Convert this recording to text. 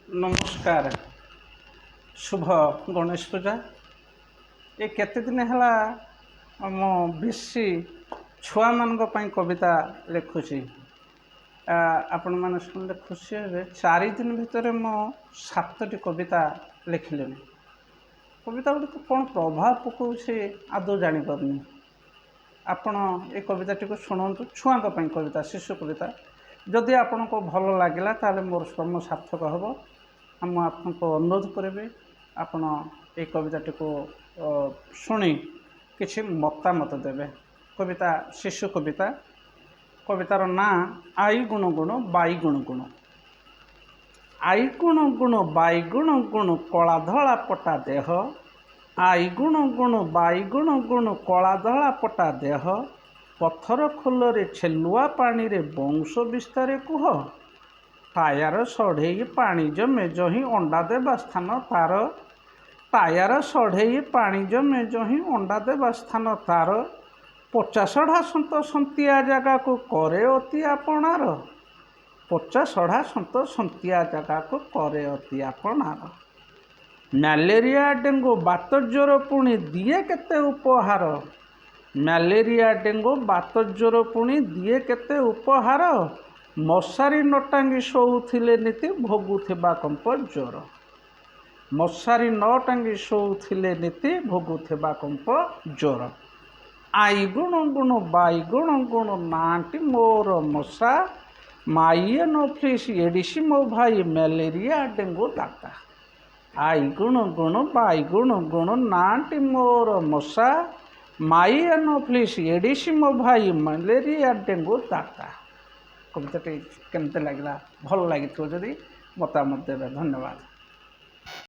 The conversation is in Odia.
ନମସ୍କାର, ଶୁଭ ଗଣେଶ ପୂଜା। ଏ କେତେ ଦିନ ହେଲା ମୁଁ ବେଶୀ ଛୁଆମାନଙ୍କ ପାଇଁ କବିତା ଲେଖୁଛି। ଆପଣମାନେ ଶୁଣିଲେ ଖୁସି ହେବେ, 4 ଦିନ ଭିତରେ ମୁଁ ସାତଟି କବିତା ଲେଖିଲିଣି। କବିତା ଗୁଡ଼ିକ କ'ଣ ପ୍ରଭାବ ପକାଉଛି, ଆଦୌ ଜାଣିପାରୁନି। ଆପଣ ଏ କବିତାଟିକୁ ଶୁଣନ୍ତୁ। ଛୁଆଙ୍କ ପାଇଁ କବିତା, ଶିଶୁ କବିତା। ଯଦି ଆପଣଙ୍କୁ ଭଲ ଲାଗିଲା, ତାହେଲେ ମୋର ଶ୍ରମ ସାର୍ଥକ ହେବ। ଆଉ ମୁଁ ଆପଣଙ୍କୁ ଅନୁରୋଧ କରିବି, ଆପଣ ଏଇ କବିତାଟିକୁ ଶୁଣି କିଛି ମତାମତ ଦେବେ। କବିତା, ଶିଶୁ କବିତା। କବିତାର ନାଁ "I ଗୁଣ ଗୁଣ ବାଇ ଗୁଣ ଗୁଣ"। I ଗୁଣ ଗୁଣ ବାଇ ଗୁଣ ଗୁଣ, କଳା ଧଳା ପଟା ଦେହ। I ଗୁଣ ଗୁଣ ବାଇ ଗୁଣ ଗୁଣ, କଳା ଧଳା ପଟା ଦେହ। ପଥର ଖୋଲରେ, ଛେଲୁଆ ପାଣିରେ ବଂଶ ବିସ୍ତାରେ କୁହ। ଟାୟାର ସଢ଼େଇ ପାଣି ଜମେ ଯହିଁ, ଅଣ୍ଡା ଦେବା ସ୍ଥାନ ତାର। ଟାୟାର ସଢ଼େଇ ପାଣି ଜମେ ଯହିଁ, ଅଣ୍ଡା ଦେବା ସ୍ଥାନ ତାର। ପଚାସଢ଼ା ସନ୍ତ ସନ୍ତିଆ ଜାଗାକୁ କରେ ଅତି ଆପଣାର। ପଚାସଢ଼ା ସନ୍ତ ସନ୍ତିଆ ଜାଗାକୁ କରେ ଅତି ଆପଣାର। ମ୍ୟାଲେରିଆ, ଡେଙ୍ଗୁ, ବାତ, ଜ୍ୱର ପୁଣି ଦିଏ କେତେ ଉପହାର। ମ୍ୟାଲେରିଆ, ଡେଙ୍ଗୁ, ବାତ, ଜ୍ୱର ପୁଣି ଦିଏ କେତେ ଉପହାର। ମଶାରୀ ନ ଟାଙ୍ଗି ଶୋଉଥିଲେ ନିତି ଭୋଗୁଥିବା କମ୍ପ ଜ୍ୱର। ମଶାରୀ ନ ଟାଙ୍ଗି ଶୋଉଥିଲେ ନିତି ଭୋଗୁଥିବା କମ୍ପ ଜ୍ୱର। I ଗୁଣ ଗୁଣ ବାଇ ଗୁଣ ଗୁଣ, ନାଁଟି ମୋର ମଶା। ମାଇ ଏନୋଫିଲିସ୍ ଏଡ଼ିସି, ମୋ ଭାଇ ମ୍ୟାଲେରିଆ ଡେଙ୍ଗୁ ଦାତା। I ଗୁଣ ଗୁଣ ବାଇ ଗୁଣ ଗୁଣ, ନାଁଟି ମୋର ମଶା। ମାଇ ଏନୋଫିଲିସ୍ ଏଡ଼ିସି, ମୋ ଭାଇ ମ୍ୟାଲେରିଆ ଡେଙ୍ଗୁ ଦାତା। କବିତାଟି କେମିତି ଲାଗିଲା? ଭଲ ଲାଗିଥିବ ଯଦି ମତାମତ ଦେବେ। ଧନ୍ୟବାଦ।